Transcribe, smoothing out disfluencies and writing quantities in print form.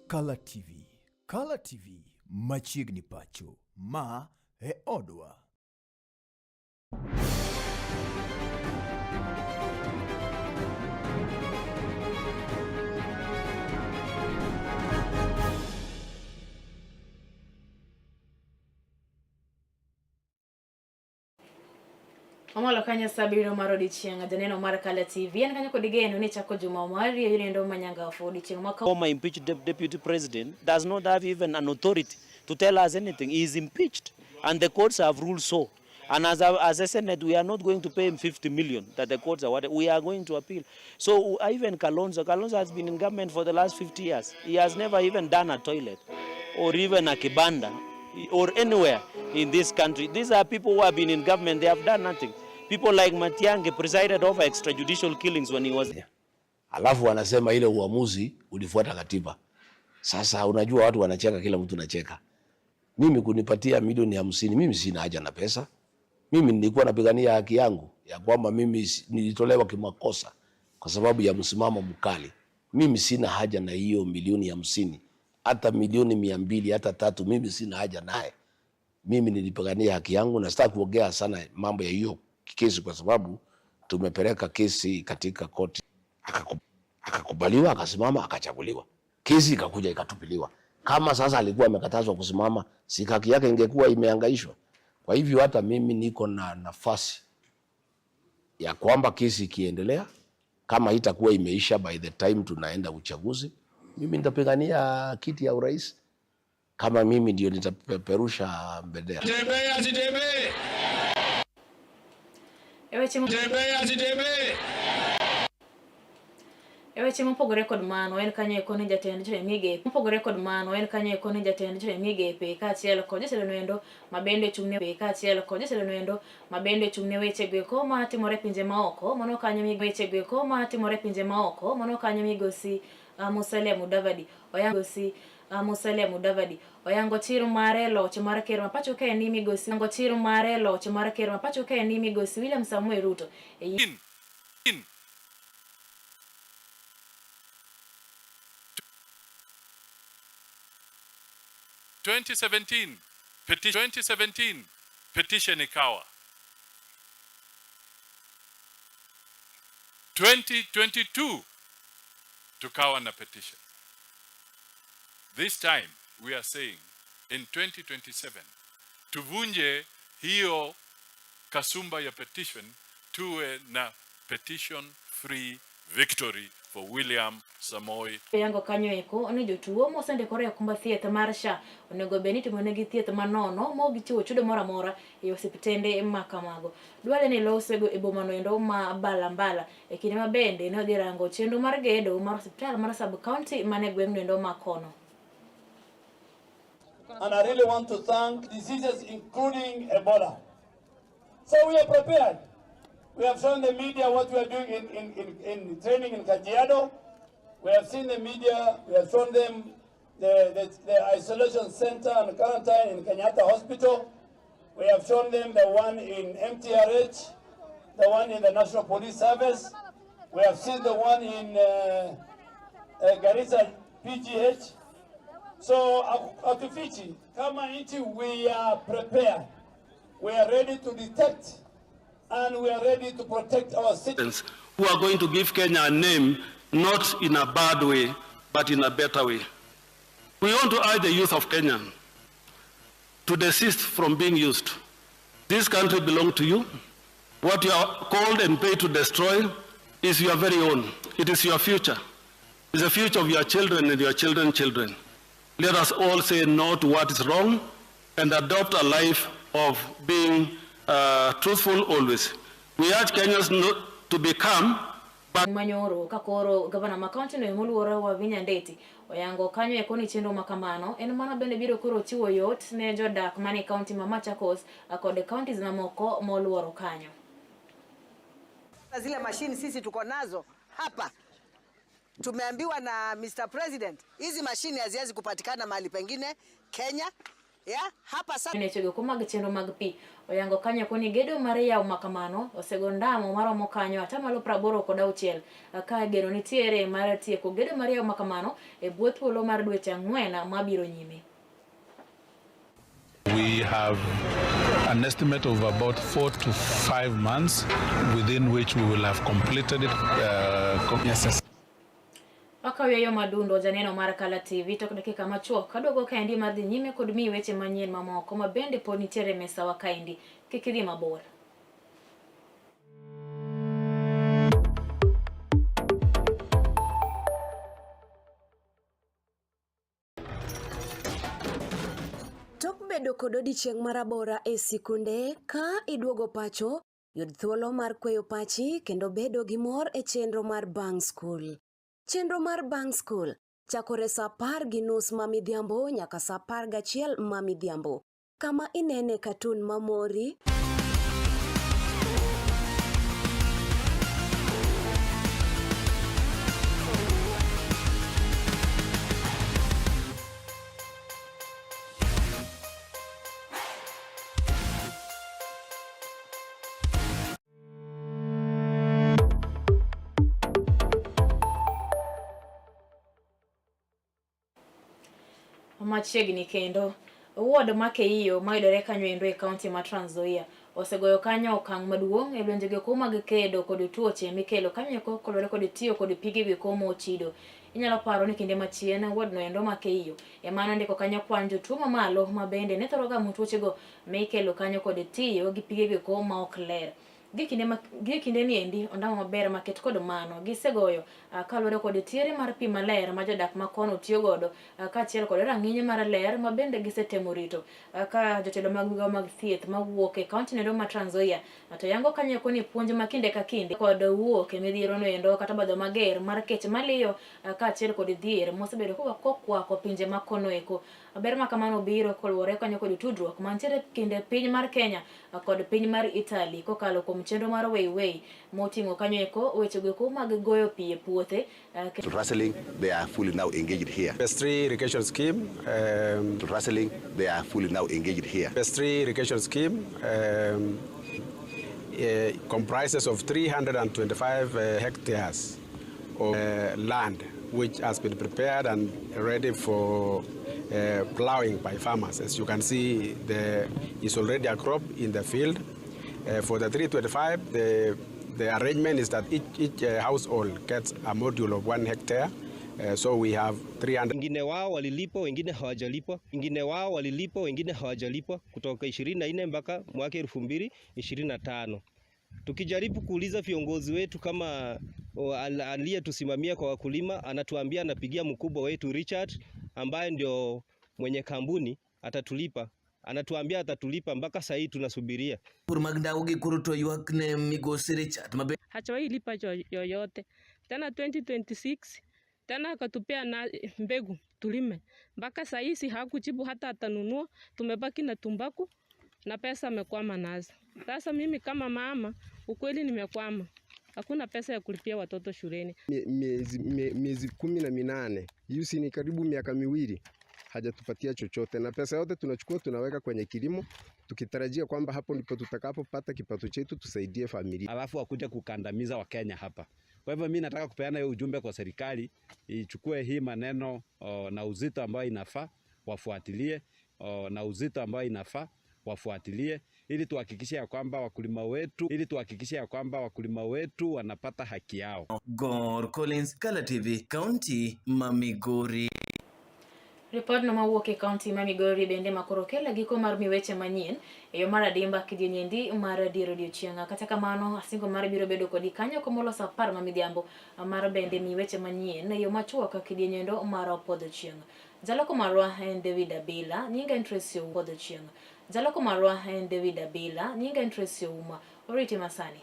Kala TV. Kala TV machiegni pacho. Ma e odwa. Omolo kanyo saa abiriyo mar odiechieng' janeno mar Kala TV en kanyo kod geno ni chako juma mar lendo manyangafu odiechieng' ma Former impeached deputy president does not have even an authority to tell us anything. He is impeached, and the courts have ruled so. And as a Senate, we are not going to pay him 50 million that the courts awarded. We are going to appeal. So even Kalonzo has been in government for the last 50 years. He has never even done a toilet or even a kibanda or anywhere in this country. These are people who have been in government. They have done nothing. People like Matiang'i presided over extrajudicial killings when he was Alafu wanasema ile uamuzi ulifuata katiba. Sasa unajua watu wanacheka, kila mtu anacheka. Mimi kunipatia milioni 50, mimi sina haja na pesa. Mimi nilikuwa napigania haki yangu ya kwamba mimi nilitolewa kimakosa kwa sababu ya msimamo mkali. Mimi sina haja na hiyo milioni 50, hata milioni 200, hata tatu, mimi sina haja naye. Mimi nilipigania haki yangu na sitaki kuongea sana mambo ya hiyo kesi kwa sababu tumepeleka kesi katika koti, akakubaliwa, akasimama, akachaguliwa. Kesi ikakuja ikatupiliwa. Kama sasa alikuwa amekatazwa kusimama, si haki yake ingekuwa imehangaishwa? Kwa hivyo hata mimi niko na nafasi ya kwamba kesi ikiendelea, kama itakuwa imeisha by the time tunaenda uchaguzi, mimi nitapigania kiti ya urais kama mimi ndio nitapeperusha bendera. Tembee asitembee? E weche Tembee asitembee? E weche mopogore kod mano en kanyo eko ni jatend jotend migepe mopogore kod mano en kanyo eko ni jatend jotend migepe kaachiel kod jatelo noendo mabende ochung' ne kaachiel kod jatelo noendo mabende ochung' ne weche goeko matimore e pinje maoko mano kanyo weche goeko matimore e pinje maoko mano kanyo migosi Musalia Mudavadi oyangosi Musalia Mudavadi oyango chir mare loch mar ker ma pacho kae ni migosi oyango chir mare loch mar ker ma pacho kae ni migosi William Samoei Ruto e In 2017 petition, 2017 petition ikawa 2022 tukawa na petition. This time we are saying in 2027 tuvunje hiyo kasumba ya petition, tuwe na petition free victory for William Samoei. Yango kanyo eko ni jotuo mosendikore e okumba thieth mar SHA onego bed ni itimonegi thieth manono ma ok gichiwo chudo moro amora e osiptende ma kamago. Dwarre ni losego e boma noendo ma Balambala e kinde ma bende ne odhi rango chenro mar gedo mar osiptal mar sub county mane gweng' noendo ma kono. And I really want to thank diseases including Ebola. So we are prepared. We have shown the media what we are doing in training in Kajiado. We have seen the media, we have shown them the isolation center and quarantine in Kenyatta Hospital. We have shown them the one in MTRH, the one in the National Police Service. We have seen the one in Garissa PGH. So hatufichi kama nchi, we are prepared. We are ready to detect and we are ready to protect our citizens. Who are going to give Kenya a name, not in a bad way, but in a better way. We want to urge the youth of Kenya to desist from being used. This country belongs to you. What you are called and paid to destroy is your very own. It is your future. It's the future of your children and your children's children. Let us all say no to what is wrong and adopt a life of being truthful always. We urge Kenyans not to become but Manyoro ka koro gavana ma kaunti no moluor Wavinya Ndeti oyango kanyo eko ni chenro makamano en mano bende biro koro chiwo yot ne jodak mane kaunti ma Machakos kod counties mamoko moluoro kanyo. Zile mashini sisi tuko nazo hapa, tumeambiwa na Mr. President hizi mashini haziwezi kupatikana mahali pengine Kenya. Ya, hapa sasa Wechego mag chenro mag pi oyango kanyo koni gedo mar yawo makamano osego ndamo maromo kanyo atamalo 86 ka geno nitiere mar tieko gedo mar yawo makamano e bwo thuolo mar dweche 4 mabiro nyime. We have an estimate of about 4 to 5 months within which we will have completed it. Yes. Wakaweyo madundo janeno mar Kala TV tok dakika machuok kaduogo kaendi mar dhi nyime kod miyi weche manyien mamoko ma bende pod nitiere e mesawa kaendi. Kik idhi mabor. Tok bedo kod odiechieng' marabora e sikunde, ka iduogo pacho, yud thuolo mar kweyo pachi kendo bedo gi mor e chenro mar bang' skul. Chenro mar bang' skul chakore saa 10:30 ma midhiambo nyaka saa 11 ma midhiambo, kama inene katun mamori, Machiegni kendo ward ma Keiyo mayudore kanyo endo e kaunti ma Trans Nzoia osegoyo kanyo okang' maduong' e lwenje go mag kedo kod tuoche mikelo kanyo eko kaluwore kod tiyo kod pige go mochido. Inyalo paro ni kinde machien ward no endo ma Keiyo ema nondiko kanyo kwan jotuo mamalo ma bende ne thoro gamo tuochego mikelo kanyo kod tiyo gi pige go ma ok ler. Gi kinde ni endi ondamo maber maket kod mano gisegoyo kaluwore kod tiere mar pi maler ma jodak ma kono tiyo godo kaachiel kod rang'iny mar ler ma bende gisetemo rito ka jotelo mag migawo mag thieth mawuok e kaunti noendo ma Trans Nzoia to yango kanyo eko ni puonj ma kinde ka kinde kod wuok e midhiero noendo kata obadho mager mar kech maliyo kaachiel kod dhier mosebedo kokwako pinje ma kono eko. Ber ma kamano biro koluwore kanyo kod tudruok mantiere kinde piny mar Kenya kod piny mar Italy kokalo kuom chenro mar Weiwei moting'o kanyo eko wechego eko mag goyo pi e puothe. Rustling, they are fully now engaged here. Phase 3 irrigation scheme. Rustling, they are fully now engaged here. Phase 3 irrigation scheme comprises of 325 hectares of land which has been prepared and ready for plowing by farmers. As you can see, there is already a crop in the field. For the 325, the arrangement is that each household gets a module of 1 hectare. So we have 300. Wengine wao walilipwa, wengine hawajalipwa. Wengine wao walilipwa, wengine hawajalipwa kutoka 24 mpaka mwaka 2025. Tukijaribu kuuliza viongozi wetu kama aliyetusimamia kwa wakulima, anatuambia anapigia mkubwa wetu Richard ambaye ndio mwenye kampuni atatulipa. Anatuambia atatulipa, mpaka sasa hii tunasubiria. Hajawahi lipa yoyote. Tena 2026 tena akatupea na mbegu tulime. Mpaka sasa hizi hakujibu hata atanunua. Tumebaki na tumbaku na pesa amekwama nazo. Sasa mimi kama mama ukweli nimekwama. Hakuna pesa ya kulipia watoto shuleni. Miezi 18, hiyo ni karibu miaka miwili, hajatupatia chochote, na pesa yote tunachukua tunaweka kwenye kilimo tukitarajia kwamba hapo ndipo tutakapopata kipato chetu tusaidie familia. Alafu wakuja kukandamiza Wakenya hapa. Kwa hivyo mimi nataka kupeana hiyo ujumbe kwa serikali ichukue hii maneno na uzito ambao inafaa wafuatilie, na uzito ambao inafaa wafuatilie ili tuhakikishe ya kwamba wakulima wetu, ili tuhakikishe ya kwamba wakulima wetu wanapata haki yao. Gor Collins, Kala TV, County Mamigori. Ripod no mawuok e kaunti ma Migori bende makoro kelo giko mar miweche manyien e yo mar adimba kidienyendi mar dier odiochieng'. Kata kamano asingo mar biro bedo kodi kanyo komolo saa 10 ma midhiambo mar bende miweche manyien e yo machuok kidienyendo mar podho chieng'. Jaloko marwa en David Abila, nyinga en Tracy Podho chieng'. Jaloko marwa en David Abila, nyinga en Tracy Ouma. Oriti masani.